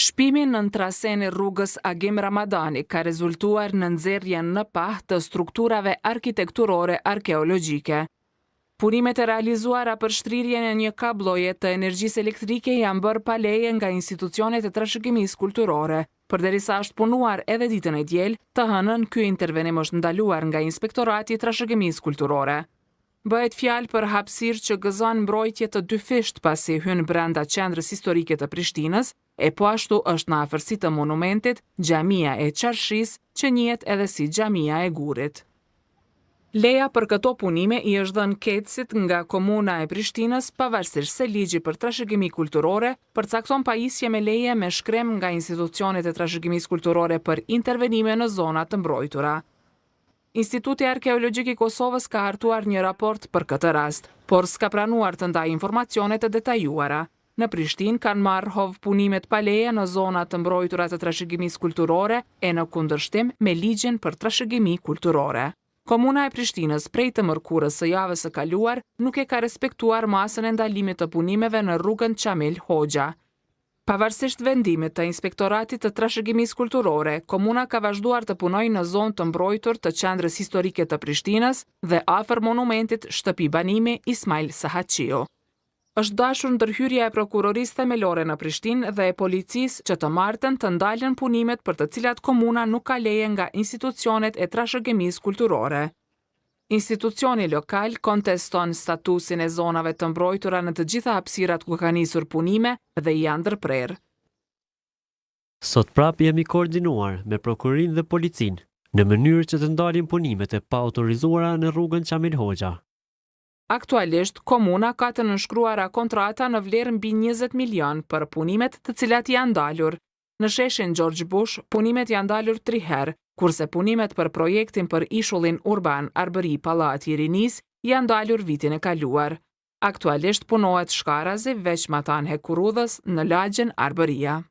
Shpimi nën trasenë e rrugës Agim Ramadani ka rezultuar në nxjerrjen në pah të strukturave arkitekturore arkeologjike. Punimet e realizuara për shtrirjen e një kablloje të energjisë elektrike janë bërë pa leje nga institucionet e trashëgimisë kulturore. Përderisa është punuar edhe ditën e diel, të hënën ky intervenim është ndaluar nga Inspektorati i Trashëgimisë Kulturore. Bëhet fjalë për hapësirë që gëzon mbrojtje të dyfishtë pasi hyn brenda qendrës historike të Prishtinës e po ashtu është në afërsi të monumentit Xhamia e Çarshisë që njihet edhe si Xhamia e Gurit. Leja për këto punime i është dhënë KEDS-it nga Komuna e Prishtinës pavarësisht se Ligji për Trashëgimi Kulturore përcakton pajisje me leje me shkrim nga institucionet e trashëgimisë kulturore për intervenime në zona të mbrojtura. Instituti Arkeologjik i Kosovës ka hartuar një raport për këtë rast, por s'ka pranuar të ndajë informacione të detajuara. Në Prishtinë kanë marrë hov punimet pa leje në zona të mbrojtura të trashëgimisë kulturore e në kundërshtim me Ligjin për Trashëgimi Kulturore. Komuna e Prishtinës prej të mërkurës së javës së kaluar nuk e ka respektuar masën e ndalimit të punimeve në rrugën Qamil Hoxha. Pavarësisht vendimit të Inspektoratit të Trashëgimisë Kulturore, komuna ka vazhduar të punojë në zonë të mbrojtur të qendrës historike të Prishtinës dhe afër monumentit Shtëpi Banimi Ismail Sahatçiu. Është dashur ndërhyrja e Prokurorisë Themelore në Prishtinë dhe e Policisë që të martën të ndalen punimet për të cilat komuna nuk ka leje nga institucionet e trashëgimisë kulturore. Institucioni lokal konteston statusin e zonave të mbrojtura në të gjitha hapësirat ku ka nisur punime dhe i janë ndërprerë. Sot prapë jemi koordinuar me Prokurorinë dhe Policinë, në mënyrë që të ndalim punimet e paautorizuara në rrugën Qamil Hoxha. Aktualisht, komuna ka të nënshkruara kontrata në vlerë mbi 20 milionë për punimet të cilat janë ndalur. Në sheshin Xhorxh Bush, punimet janë ndalur tri herë, kurse punimet për projektin për ishullin urban Arbëri Pallati i Rinisë janë ndalur vitin e kaluar. Aktualisht punohet shkarazi veç matanë hekurudhës në lagjen Arbëria.